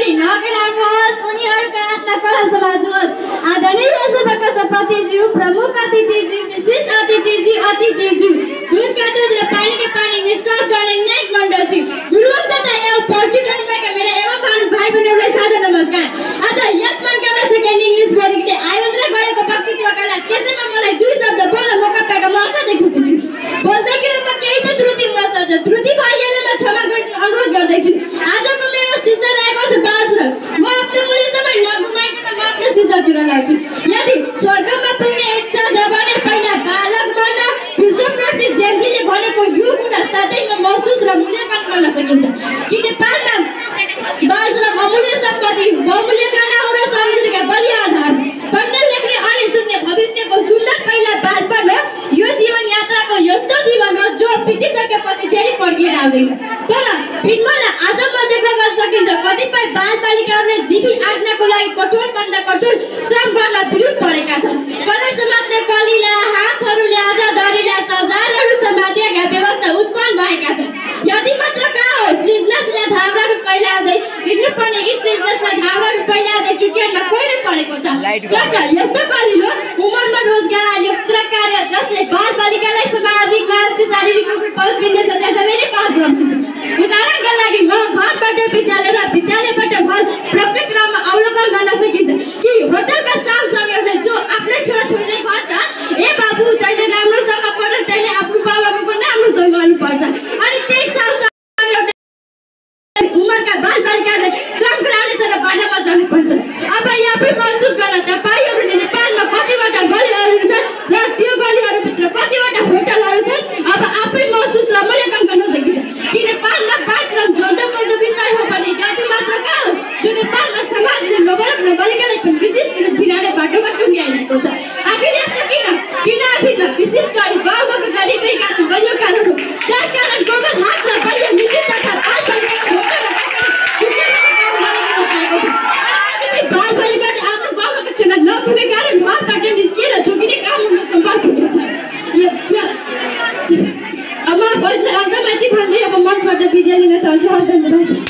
पनि नबिराउनुहोस्, उनीहरूका हातमा कलम समात्नुहोस्। आदरणीय सभाका सभापतिज्यू, प्रमुख अतिथिज्यू, विशेष अतिथिज्यू, दूधका दूध र पानीका पानी निष्कास गर्ने न्यायिक मण्डलज्यू, गुरुङ तथा एवं पर्यटनमा मेरा एवं भाइ बहिनीहरूलाई सादर नमस्कार। आज यस मनकामना सेकेन्ड इङ्ग्लिस बोर्डिङले आयोजना गरेको वक्तव्यका लागि त्यसैमा मलाई दुई शब्द बोल्न मौका पाएका म असाध्यै खुसी छु। बोल्दै क्रममा केही त त्रुटि हुन सक्छ, त्रुटि भइहाल्यो म क्षमा गर्न अनुरोध गर्दैछु। आजको मेरो शिष्य रहेको छ बालश्रम, म आफ्नो मूल्य समय नगुमाइकन म आफ्नो शिष्यतिर लाग्छु। यदि स्वर्गमा पुग्ने इच्छा छ भने पहिला बालक बन्न, विश्वप्रति जेन्जीले भनेको यो कुरा साथै म महसुस र मूल्याङ्कन गर्न सकिन्छ कि नेपालमा बालश्रम अमूल्य सम्पत्ति, बहुमूल्य गहना हो र समुद्रका बलिया आधार। पढ्ने लेख्ने अनि सुन्ने भविष्यको सुन्दर पहिला बालपन हो। यो जीवन यात्राको यस्तो जीवन हो जो बितिसकेपछि फेरि फर्किएर आउँदैन। तर फिल्मलाई आज म देख्न सकिन्छ कतिपय बालबालिकाहरूले जीवित आर्जनको लागि कठोरभन्दा कठोर श्रम गर्न विरुद्ध परेका छन्। कलम समात्ने कलिला हातहरूले आज दरिला सजारहरू समातेका व्यवस्था उत्पन्न भएका छन्। यदि मात्र कहाँ हो सृजनाशील धाराहरू फैलाउँदै हिँड्नुपर्ने सृजनाशील धाराहरू फैलाउँदै चुटियानमा कोही परेको छ। यस्तो कलिलो उमेरमा रोजगार यत्र कार्य जसले बालबालिकालाई सामाजिक मानसिक शारीरिक पहुँच दिनेछ त्यसैले नै पास गर्नुहुन्छ। उदाहरणका लागि म घरबाट विद्यालय र विद्यालयबाट घर प्रक्रियामा अवलोकन गर्न सकिन्छ कि होटलका साफ सफाइले जो आफ्नै छोराछोरीलाई भन्छ ए बाबु तैँले राम्रोसँग पढ, तैँले आफ्नो बाबाको पनि राम्रोसँग गर्नुपर्छ। अनि त्यही साफ उमेरका बालबालिकाले श्रम गराउनेछ र बाटामा जानुपर्छ। अब यहाँ महसुस गर्न तपाईँहरूले नेपालमा कतिवटा गलीहरू छन् र त्यो गलीहरूभित्र कतिवटा होटलहरू छन्। अब आफै महसुस र मूल्याङ्कन गर्न सकिन्छ कि नेपालमा बालश्रम जोड्दो विषय हो भने जाति मात्र कहाँ हो जो नेपालमा समाजले नबालिकालाई पनि विशेष भिडाउने बाटोमा टुङ्ग्याइरहेको छ। आखिर यस्तो किन विशेष गरी गाउँमा गरिबी कारण बलियो कारण हो। त्यसकारण गोबर हात र बलियो नीति तथा बालबालिकाको बालबालिकाले आफ्नो गाउँमा क्षेत्र नपुगेको कारण घरबाट निस्किएर झुकिने काम हुन सम्भव हुनेछ। अब म अन्तमाथि भन्दै अब मञ्चबाट बिदा लिन चाहन्छु।